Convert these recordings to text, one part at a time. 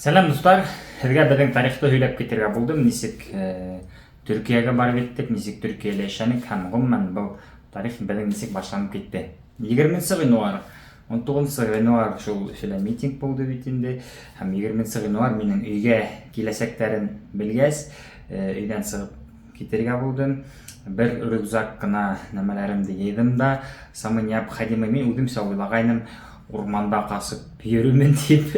Сәләм, дуҫтар! Һеҙгә беҙҙең тарихты һөйләп китергә булдым. Нисек Төркиәгә барып еттек, нисек Төркиәлә йәшәнек һәм ғөмүмән был тарих беҙҙең нисек башланып китте. 20 ғинуар, 19 ғинуар шул Өфөлә митинг булды бит инде. Һәм 20 ғинуар минең өйгә киләсәктәрен белгәс, өйҙән сығып китергә булдым. Бер рюкзак ҡына нәмәләремде йыйҙым да, самый необходимый мин үҙемсә уйлағайным, урманда ҡасып йөрөрмөн тип.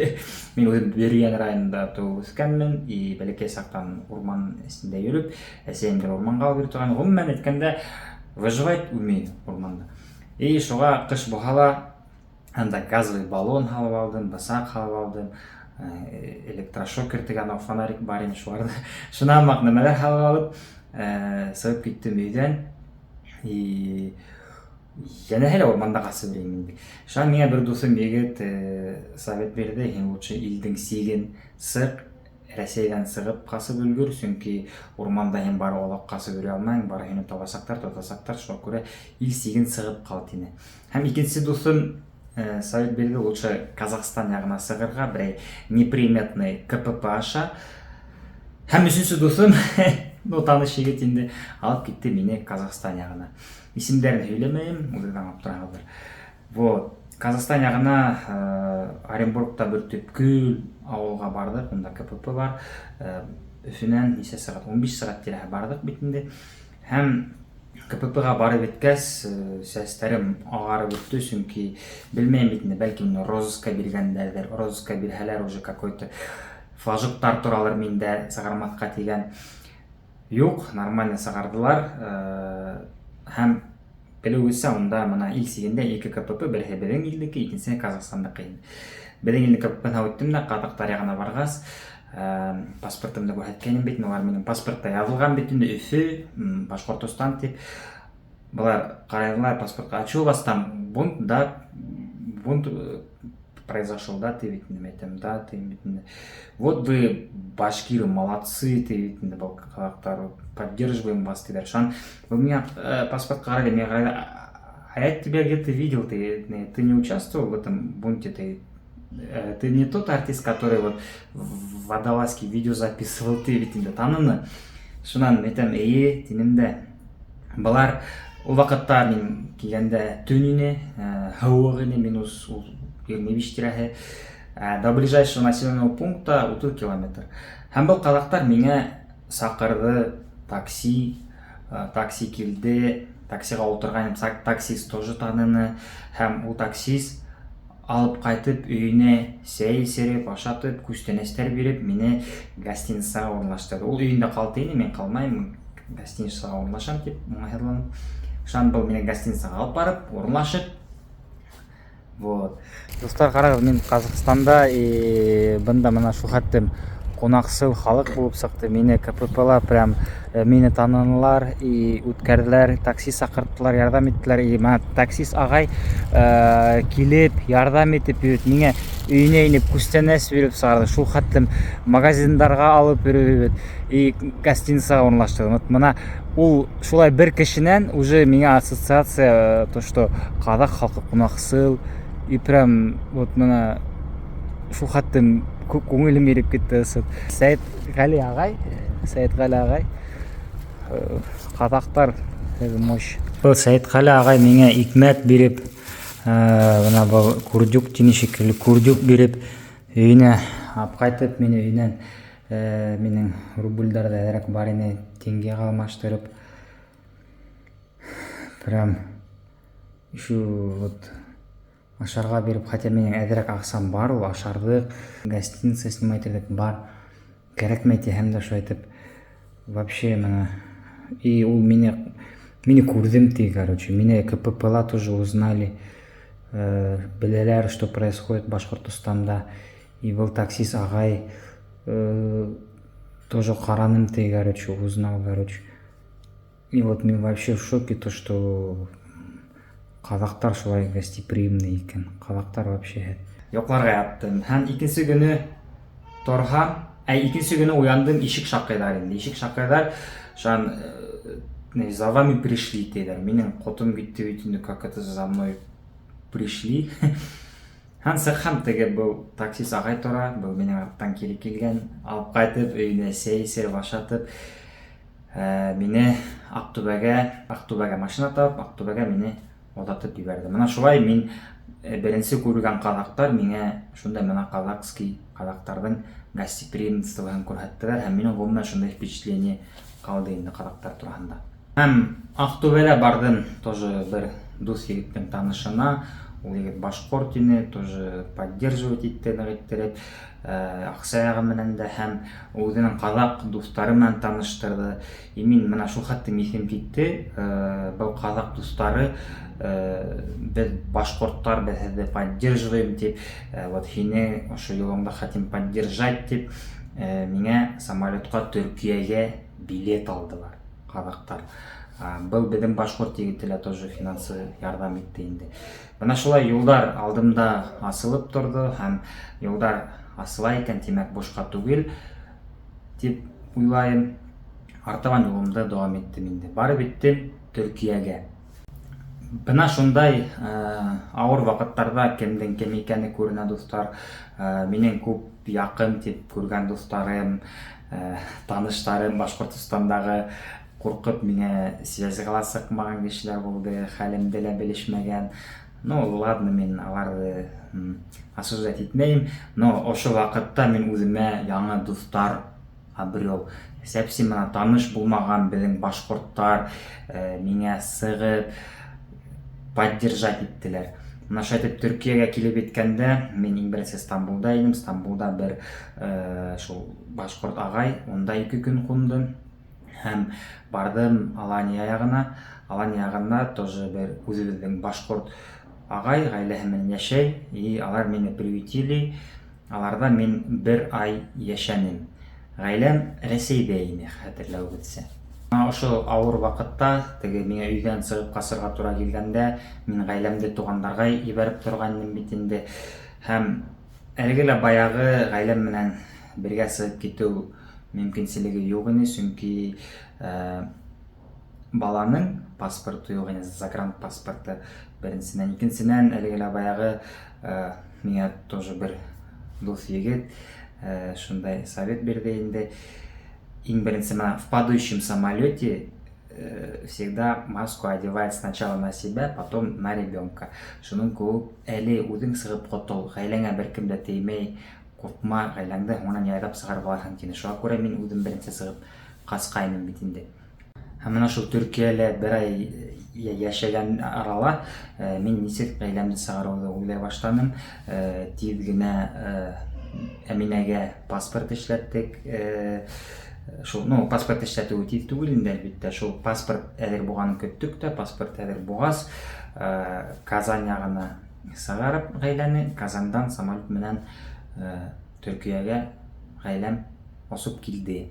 Мин үҙем Бөрйән районында тыуып үҫкәнмен и бәләкәй саҡтан урман эсендә йөрөп, әсәйем гел урманға алып йөрөй торғайны. Ғөмүмән әйткәндә, выживать умею урманда. И шуға ҡыш булһа ла анда газовый баллон һалып алдым, бысаҡ һалып алдым, электрошокер тигән фонарик бар ине, шуларҙы шунан һымаҡ нәмәләр һалып алып, сығып киттем өйҙән. И йәнәһе лә урманда ҡасып йөрөйөм инде. Шунан миңә бер дуҫым егет совет бирҙе: һин лучше илдең сиген сыҡ, Рәсәйҙән сығып ҡасып өлгөр, сөнки урманда һин бары оҙаҡ ҡасып йөрөй алмайһың, бары һине табасаҡтар, тотасаҡтар, шуға күрә ил сиген сығып ҡал, тине. Һәм икенсе дуҫым совет бирҙе: лучше Казахстан яғына сығырға, берәй неприметный КПП аша. Һәм өсөнсө дуҫым, ну, таныш егет инде, алып китте мине Казахстан яғына. Исемдәрен һөйләмәйем, үҙегеҙ аңлап тораһығыҙҙыр. Вот. Казахстан яғына Оренбургта бер төпкөл ауылға барҙыҡ, унда КПП бар. Өфөнән нисә сәғәт? 15 сәғәт тирәһе барҙыҡ бит инде. Һәм КПП-ға барып еткәс, сәстәрем ағарып бөттө, сөнки белмәйем бит инде, бәлки мине розыска биргәндәрҙер. Розыска бирһәләр, уже какой-то флажоктар торалыр миндә сығармаҫҡа тигән. Юҡ, нормально сығарҙылар. Һәм белеүегеҙсә, унда бына ил сигендә ике КПП, береһе беҙҙең илдеке, икенсеһе Казахстандыҡы инде. Беҙҙең илдең КПП-һына үттем дә, ҡаҙаҡтар яғына барғас, паспортымды күрһәткәйнем бит, улар минең паспортта яҙылған бит инде Өфө, Башҡортостан тип. Былар ҡарайҙылар паспортҡа: «А что у вас там, бунт, да, бунт произошел, да?» — тип бит инде. Әйтәм: «Да», — тием бит инде. «Вот вы, башкиры, молодцы», — тип бит инде, был ҡаҙаҡтар, «поддерживаем вас», — тиҙәр. Шунан был миңә паспортҡа ҡарай, миңә ҡарай: «А я тебя где-то видел, ты не участвовал в этом бунте, ты не тот артист, который вот в водолазке видео записывал?» — тип бит инде, таныны. Шунан әйтәм: «Эйе», — тинем дә. Былар ул ваҡытта мин килгәндә төн ине, һыуыҡ ине, минус 25 тирәһе. До ближайшего населенного пункта 30 километр. Һәм был ҡаҙаҡтар миңә саҡырҙы такси, такси килде, таксиға ултырғайным, таксист тоже таныны, һәм ул таксист алып ҡайтып өйөнә сәй эсереп, ашатып, күстәнәстәр биреп, мине гостиницаға урынлаштырҙы. Ул өйөндә ҡалды ине, мин ҡалмайым, гостиницаға урынлашам тип уңайһыҙланып. Шунан был мине гостиницаға алып барып, урынлашып, вот. Дуҫтар, ҡарағыҙ, мин Ҡаҙағстанда и бында бына шул хәтлем ҡунаҡсыл халыҡ булып сыҡты. Мине КПП-ла прям мине танынылар и үткәрҙеләр, такси саҡырттылар, ярҙам иттеләр. И бына таксист ағай килеп, ярҙам итеп, бит миңә өйөнә инеп күстәнәс биреп сығарҙы. Шул хәтлем магазиндарға алып йөрөп и гостиницаға урынлаштырҙы. Вот бына ул шулай бер кешенән уже миңә ассоциация, то, что ҡаҙаҡ халҡы ҡунаҡсыл, и прям вот бына шул хәтлем күңелем иреп китте. Сәйетғәли ағай, Сәйетғәли ағай, ҡаҙаҡтар мощь. Был Сәйетғәли ағай миңә икмәк биреп, бына был курдюк тине шикелле, курдюк биреп, өйөнә алып ҡайтып, мине өйөнән минең рублдәр ҙә әҙерәк бар ине, теңгегә алмаштырып, прям еще вот ашарға биреп, хотя минең әҙерәк аҡсам бар, ул ашарҙыҡ, гостиница снимать итерлек бар, кәрәкмәй тиһәм дә, шулай итеп вообще бына и ул мине күрҙем ти, короче, мине КПП-ла тоже узнали, беләләр, что происходит Башҡортостанда, и был таксист ағай тоже ҡараным ти, короче, узнал, короче. И вот мин вообще в шоке, то, что ҡаҙаҡтар шулай гостеприимный икән. Ҡаҙаҡтар вообще. Йоҡларға яттым. Һәм икенсе көнө торһам, ә икенсе көнө уяндым, ишек шаҡыйҙар инде. Ишек шаҡыйҙар, шунан «За вами пришли», — тиҙәр. Минең ҡотом китте бит инде, как это за мной пришли? Һәм сыҡһам, теге был таксист ағай тора, был минең арттан кире килгән, алып ҡайтып, өйөнә сәй эсереп, ашатып, мине Аҡтүбәгә машина табып, Аҡтүбәгә мине оҙатып ебәрҙе. Мына шулай мин беренсе күргән ҡаҙаҡтар миңә шундай мына казахский ҡаҙаҡтарҙың гостеприимствоһын күрһәттеләр, һәм минең ғөмүмән шундай впечатление ҡалды инде ҡаҙаҡтар тураһында. Һәм Аҡтүбәлә барҙым тоже бер дуҫ егеттең танышына, ул егет башҡорт ине, тоже поддерживать итте ныҡ иттереп, аҡса яғы менән дә, һәм үҙенең ҡаҙаҡ дуҫтары менән таныштырҙы. И мин мына шул хәтлем иҫем китте, был ҡаҙаҡ дуҫтары, беҙ башҡорттар, беҙ һеҙҙе поддерживаем тип, вот һине ошо юлыңда хотим поддержать тип, миңә самолетҡа Төркиәгә билет алдылар ҡаҙаҡтар. Был беҙҙең башҡорт егете лә тоже финансы ярҙам итте инде. Бына шулай юлдар алдымда асылып торҙо, һәм юлдар асыла икән, тимәк, бушҡа түгел тип уйлайым. Артабан юлымды дауам иттем инде. Барып еттем Төркиәгә. Бына шундай ауыр ваҡыттарҙа кемдең кем икәне күренә, дуҫтар. Минең күп яҡын тип күргән дуҫтарым, таныштарым Башҡортостандағы ҡурҡып миңә связьға ла сыҡмаған кешеләр булды, хәлемде лә белешмәгән. Ну, ладно, мин аларҙы осуждать итмәйем, но ошо ваҡытта мин үҙемә яңы дуҫтар обрел. Сәпси мына таныш булмаған беҙҙең башҡорттар миңә сығып поддержать иттеләр. Мына шулай итеп Төркиәгә килеп еткәндә, мин иң беренсе Стамбулда инем. Стамбулда бер шул башҡорт ағай, унда 2 көн ҡундым. Һәм барҙым Алания яғына. Алания яғында тоже бер үҙебеҙҙең башҡорт ағай ғаиләһе менән йәшәй, и алар мине приютили. Аларҙа мин бер ай йәшәнем. Ғаиләм Рәсәйҙә ине, хәтерләүегеҙсә. Мына ошо ауыр ваҡытта, теге миңә өйҙән сығып ҡасырға тура килгәндә, мин ғаиләмде туғандарға ебәреп торған инем бит инде. Һәм әлеге лә баяғы ғаиләм менән бергә сығып китеү мөмкинселеге юҡ ине, сөнки баланың паспорты юҡ ине, загранпаспорты беренсенән. Икенсенән, әлеге лә баяғы миңә тоже бер дуҫ егет шундай совет бирҙе инде. Иң беренсе мына в падающем самолете всегда маску одевать сначала на себя, потом на ребенка. Шуның кеүек әле үҙең сығып ҡотол, ғаиләңә бер кем дә теймәй, ҡурҡма, ғаиләңде һуңынан яйлап сығарып алырһың тине. Шуға күрә мин үҙем беренсе сығып ҡасҡайным бит инде. Һәм мына шул Төркиәлә бер ай йәшәгән арала мин нисек ғаиләмде сығарыуҙы уйлай башланым. Тиҙ генә Әминәгә паспорт эшләттек. Шул, ну, паспорт эшләтеүе тиҙ түгел инде, әлбиттә. Шул паспорт әҙер булғанын көттөк тә, паспорт әҙер булғас, Казан яғына сығарып ғаиләне, Казандан самолет менән Төркиәгә ғаиләм осоп килде.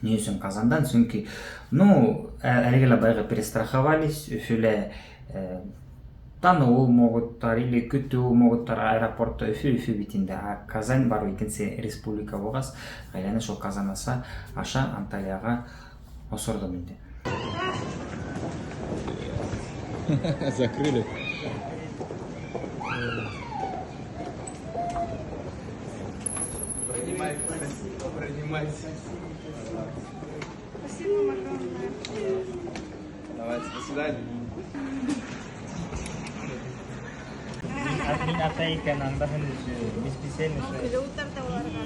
Ни өсөн Казандан? Сөнки, ну, әлеге лә баяғы перестраховались, Өфөлә таныуы могуттар или көтөү могуттар аэропортта, Өфө, Өфө бит инде. А Казань барыу икенсе республика булғас, ғаиләне шул Казан аша Анталияға осорҙом инде. Закрыли. Принимайте, принимайте. Спасибо вам огромное. Давайте, до свидания. Мин атай икән, аңдаһын өсөн, мин специально шулай. Көлөп ултырҙы уларға.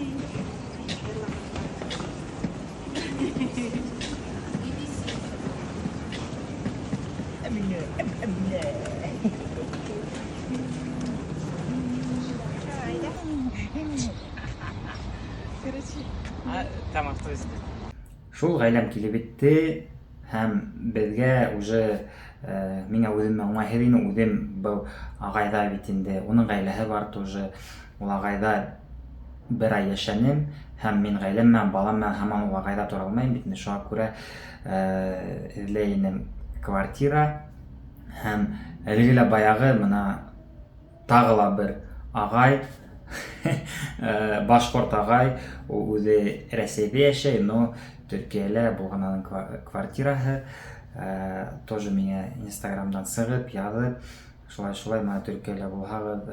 Әминә, Әминә. Короче, Тамам, то есть. Шул ғаиләм килеп етте, һәм беҙгә уже миңә үҙемә уңайһыҙ ине, үҙем был ағайҙа бит инде, уның ғаиләһе бар тоже, ул ағайҙа бер ай йәшәнем, һәм мин ғаиләм менән, балам менән һаман ул ағайҙа тора алмайым бит инде, шуға күрә эҙләй инем квартира, һәм әлеге лә баяғы мына тағы ла бер ағай, башҡорт ағай, ул үҙе Рәсәйҙә йәшәй, но Төркиәлә булған аның квартираһы, тоже миңә Инстаграмдан сығып, яҙып, Шулай, шулай, менә Төркиәлә булһағыҙ,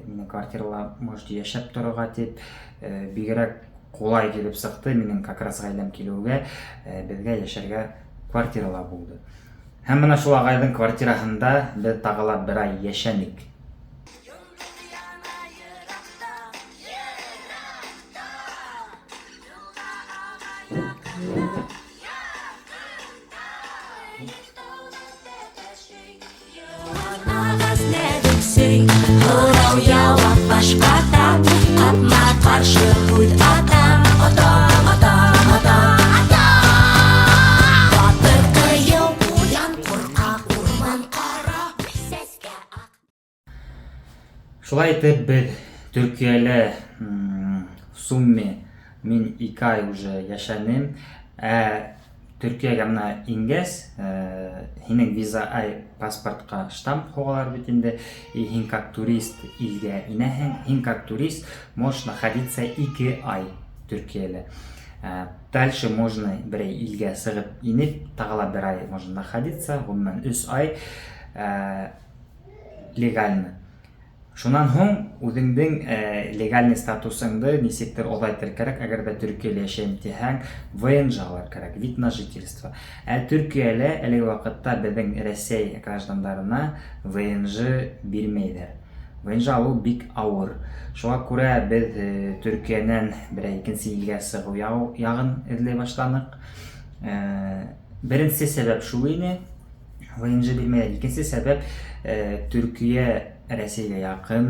минең квартирала можете йәшәп торорға тип, бигерәк ҡулай килеп сыҡты, минең как раз ғаиләм килеүгә беҙгә йәшәргә квартирала булды. Һәм бына шул ағайҙың квартираһында беҙ тағы ла бер ай йәшәнек. Һорау яуап башҡата, ҡапма-ҡаршы һүҙ ата, ата, ата, ата, ата. Батыр ҡыйыу, ҡуян ҡурҡаҡ, урман ҡара, сәскә аҡ. Шулай итеп, беҙ Төркиәлә в сумме мин 2 ай уже йәшәнем. Ә Төркиәгә бына ингәс, һинең виза ай паспортҡа штамп һуғалар бит инде, и һин как турист илгә инәһең, һин как турист можешь находиться 2 ай Төркиәлә. Дальше можно берәй илгә сығып инеп, тағы ла бер ай можно находиться, ғөмүмән 3 ай легально. Шунан һуң үҙеңдең легальный статусыңды нисектер оҙайтыр кәрәк. Әгәр ҙә Төркиәлә йәшәйем тиһәң, ВНЖ алыр кәрәк, вид на жительство. Ә Төркиәлә әлеге ваҡытта беҙҙең Рәсәй граждандарына ВНЖ бирмәйҙәр. ВНЖ алыу бик ауыр. Шуға күрә беҙ Төркиәнән берәй икенсе илгә сығыу яғын эҙләй башланыҡ. Беренсе сәбәп шул ине, ВНЖ бирмәйҙәр. Икенсе сәбәп, Төркиә Рәсәйгә яҡын,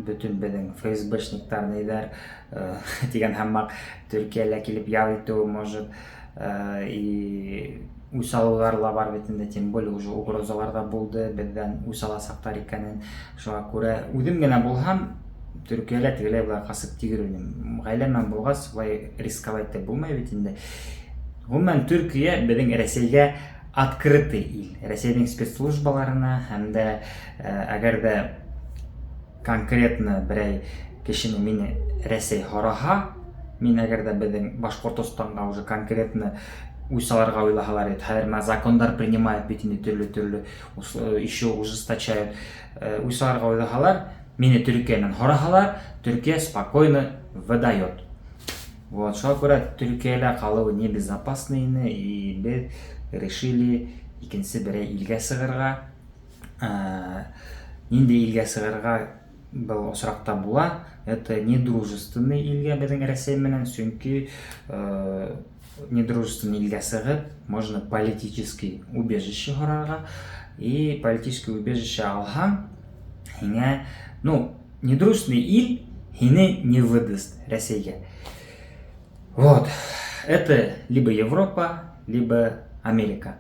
бөтөн беҙҙең ФСБшниктар ниҙәр, тигән һымаҡ Төркиәлә килеп ял итеү может, и үс алыуҙар ла бар бит инде, тем более уже угрозалар ҙа булды беҙҙән үс аласаҡтар икәнен. Шуға күрә үҙем генә булһам, Төркиәлә тегеләй былай ҡасып тигер инем. Ғаиләм менән булғас, улай рисковать итеп булмай бит инде. Ғөмүмән, Төркиә беҙҙең Рәсәйгә открытый ил. Рәсәйҙең спецслужбаларына һәм дә, әгәр ҙә конкретно берәй кешене мине Рәсәй һораһа, мин әгәр ҙә беҙҙең Башҡортостанға уже конкретно үс алырға уйлаһалар бит, хәҙер менә закондар принимают бит инде төрлө-төрлө, еще ужесточают. Үс алырға уйлаһалар, мине Төркиәнән һораһалар, Төркиә спокойно выдает. Вот, шуға күрә Төркиәлә ҡалыуы небезопасно ине, и беҙ решили икенсе берәй илгә сығырға. Ниндәй илгә сығырға был осраҡта була? Это недружественный илгә беҙҙең Рәсәй менән, сөнки недружественный илгә сығып, можно политический убежище һорарға. И политический убежище алһаң, һиңә, ну, недружественный ил һине не выдаст Рәсәйгә. Вот. Это либо Европа, либо Америка.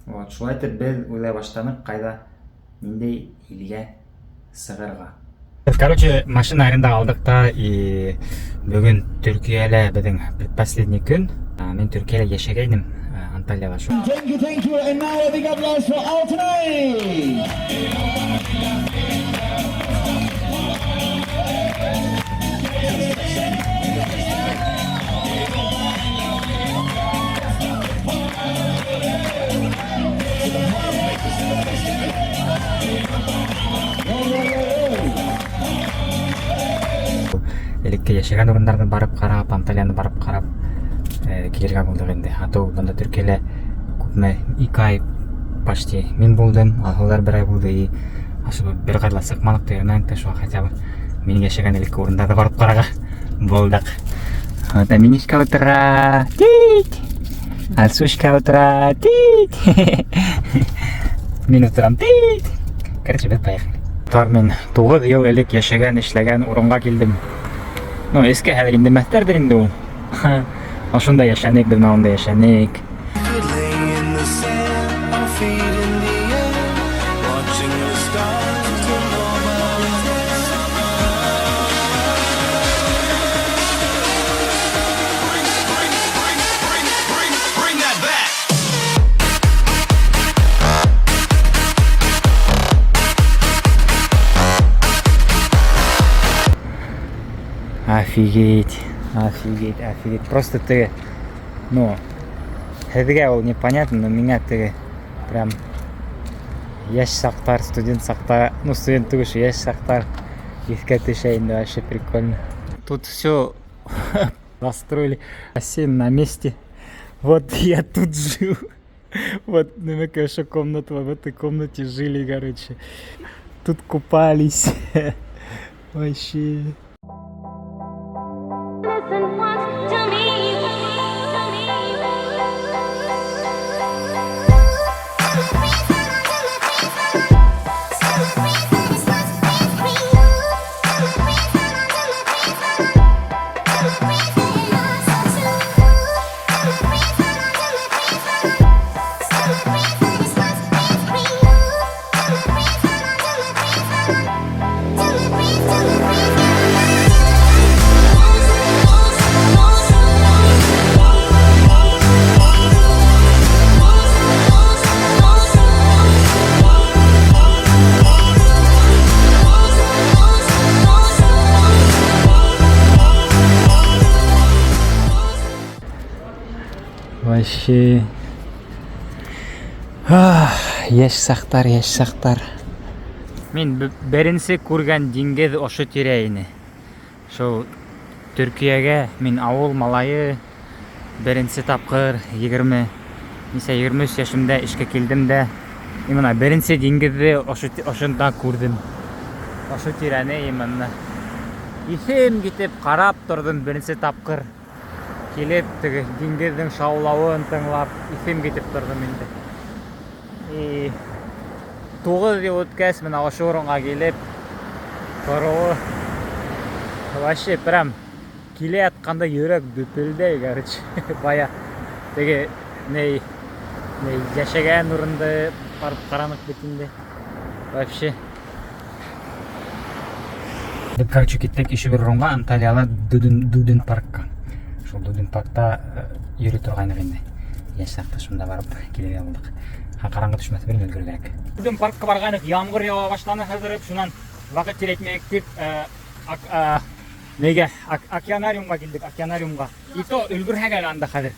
Вот, шулай итеп беҙ уйлай башланыҡ, ҡайҙа, ниндәй илгә сығырға. Короче, машина арендаға алдыҡ та, и бөгөн Төркиәлә беҙҙең предпоследний көн. Мин Төркиәлә йәшәгәйнем, Анталияла шул. Thank you, thank you. And now a big applause for Altınay. Элекке йәшәгән урындарҙы барып ҡарап, Анталияны барып ҡарап, килергә булдыҡ инде. А то бында Төркиәлә күпме, 2 ай почти мин булдым, Алһыуҙар бер ай булды, и особо бер ҡайҙа ла сыҡманыҡ та йөрөмәнек тә, шуға хотя бы минең йәшәгән элекке урындарҙы барып ҡарарға булдыҡ. Вот, Аминишка ултыра, тит! Алсушка ултыра, тит! Мин ултырам, тит! Короче, беҙ поехали. Тар мин 9 йыл элек йәшәгән, эшләгән урынға килдем. Ну, эскә хәҙер индемәҫтәрҙер инде ул. Ошонда йәшәнек, беҙ менән унда йәшәнек. Could lay in the sand, our feet in the air, watching the stars till nobody's there. Bring that back. Офигеть, офигеть, офигеть. Просто ты, ну, һеҙгә ул непонятно, но миңә теге прям Йәш саҡтар, студент саҡта, ну, студент түгел, шул йәш саҡтар иҫкә төшә инде, вообще прикольно. Тут все построили. Бассейн на месте. Вот я тут жил. Вот, ну, конечно, комната, в этой комнате жили, короче. Тут купались. Вообще. Listen once to me. Вообще. Ах, Йәш саҡтар, йәш саҡтар. Мин беренсе күргән диңгеҙ ошо тирә ине. Шул Төркиәгә мин ауыл малайы беренсе тапҡыр 20 нисә 23 йәшемдә эшкә килдем дә именно беренсе диңгеҙҙе ошо ошонда күрҙем. Ошо тирәне именно. Иҫем китеп ҡарап торҙом беренсе тапҡыр. Килеп теге диңгеҙҙең шаулауын тыңлап иҫем китеп торҙом инде. И 9 йыл үткәс бына ошо урынға килеп тороуы вообще прям килә ятҡанда йөрәк дөпөлдәй, короче. Бая теге ни йәшәгән урынды барып ҡараныҡ бит инде. Вообще. Беҙ, короче, киттек еще бер урынға, Анталияла Дуден паркка. Шул Дуден паркта йөрөй торғайныҡ инде. Йәш саҡта шунда барып килергә булдыҡ. Ха, ҡараңғы төшмәҫ борон өлгөрөр кәрәк. Дуден паркка барғайныҡ, ямғыр яуа башланы хәҙер, шунан ваҡыт тирәтмәйек тип, нигә океанариумға килдек, океанариумға. И то өлгөрһәк әле анда хәҙер.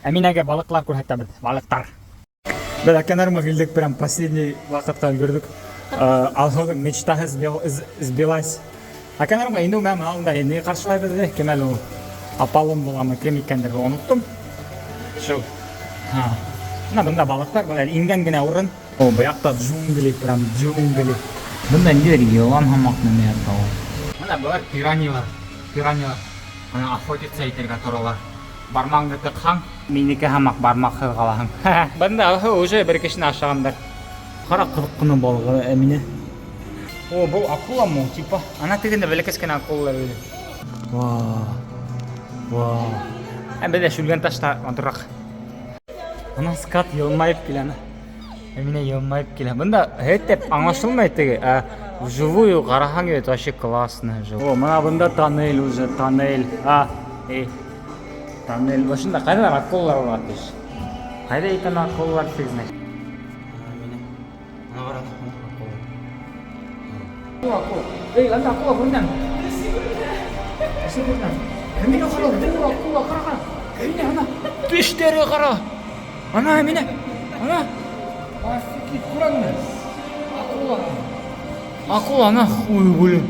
Әминәгә балыҡлар күрһәтәбеҙ, балыҡтар. Беҙ океанариумға килдек, прям последний ваҡытҡа өлгөрҙөк. Алһыуҙың мечтаһы сбылась. Океанариумға инеү менән алдында ни ҡаршылай беҙҙе? Кем әле ул? Аполлон буламы, кем икәндер, оноттом. Шул. Ха. Бына бында балыҡтар, был әле ингән генә урын. О, был яҡта джунгли, прям джунгли. Бында ниндәйҙер йылан һымаҡ нәмә ята ул. Бына былар пираньялар, пираньялар. Бына охотиться итергә торалар. Бармағыңды тыҡһаң, минеке һымаҡ бармаҡһыҙ ҡалаһың. Бында уже бер кешене ашағандар. Ҡара ҡыҙыҡ ҡына балығы, Әминә. О, был акуламы ул, типа? Ана тегендә бәләкәс кенә акулалар йөрөй. Вау. Вау. Ә беҙҙә Шүлгәнташта матурыраҡ. Ана скат йылмайып килә ана. Әминә йылмайып килә. Бында һәйтеп аңлашылмай теге, ә вживую ҡараһаң бит вообще классно. О, бына бында тоннель уже, тоннель. А, эй. Тоннель. Ошонда ҡайҙалар акулалар була тейеш. Ҡайҙа икән акулалар, фиг знает. Әминә. Ана ҡара, ана акула. Акула, акула. Эй, анда акула күренәме? Нәрсә күренәме? Әминә ҡара, был акула, ҡара, ҡара. Әминә, ана. Тештәре ҡара. Ана, Әминә. Ана. Офигеть, күрәңме? Акула. Акула, ана, ой, блин.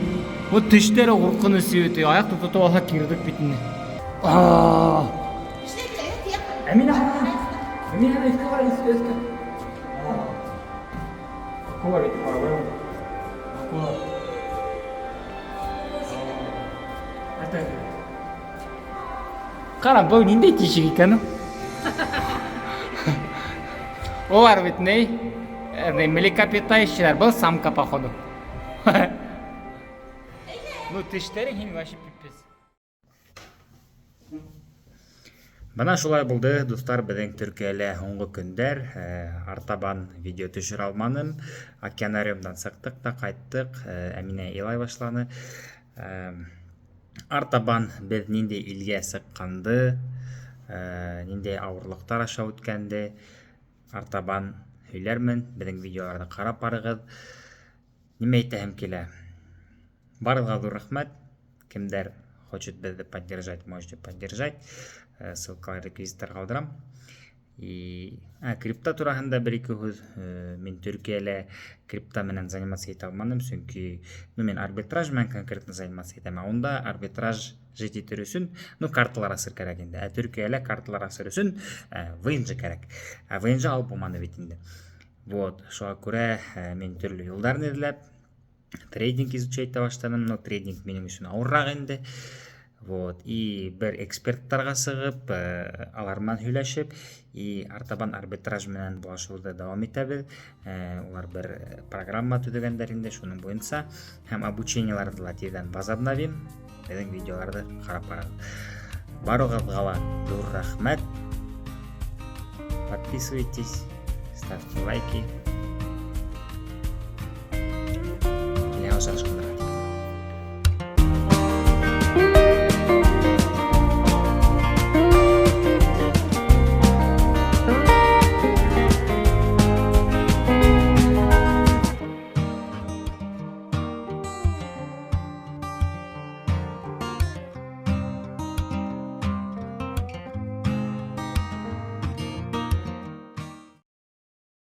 Вот тештәре ҡурҡыныс бит. Аяҡты тотоп алһа кирҙек бит инде. Аа. Әминә, ҡара. Әминә, ана, өҫкә ҡара, өҫкә, өҫкә. Акула бит, ҡара, күрәңме? Акула. Это Ҡара, был ниндәй тишек икән ул? Улар бит ни? Млекопитающийлар. Был самка, походу. Ну, тештәре һин вообще пипец. Бына шулай булды, дуҫтар, беҙҙең Төркиәлә һуңғы көндәр. Артабан видео төшөрә алманым. Океанариумдан сыҡтыҡ та ҡайттыҡ. Әминә илай башланы. Артабан беҙ ниндәй илгә сыҡҡанды, ниндәй ауырлыҡтар аша үткәнде артабан һөйләрмен. Беҙҙең видеоларҙы ҡарап барығыҙ. Нимә әйтәһем килә? Барығыҙға ҙур рәхмәт. Кемдәр хочет беҙҙе поддержать, можете поддержать. Ссылкалар, реквизиттар ҡалдырам. И крипта тураһында бер-ике һүҙ. Мин Төркиәлә крипта менән заниматься итә алманым, сөнки, ну, мин арбитраж менән конкретно заниматься итәм. Ә унда арбитраж жить итер өсөн, ну, карталар асыр кәрәк инде. Ә Төркиәлә карталар асыр өсөн ВНЖ кәрәк. Ә ВНЖ алып булманы бит инде. Вот, шуға күрә мин төрлө юлдарын эҙләп, трейдинг изучать итә башланым, но трейдинг минең өсөн ауырыраҡ инде. Вот, и бер эксперттарға сығып, алар менән һөйләшеп, и артабан арбитраж менән булашыуҙы дауам итәбеҙ. Улар бер программа төҙөгәндәр инде, шуның буйынса һәм обучениеларҙы ла тиҙҙән возобновим. Беҙҙең видеоларҙы ҡарап барығыҙ. Барығыҙға ла ҙур рәхмәт. Подписывайтесь, ставьте лайки. Килә осрашҡандарға.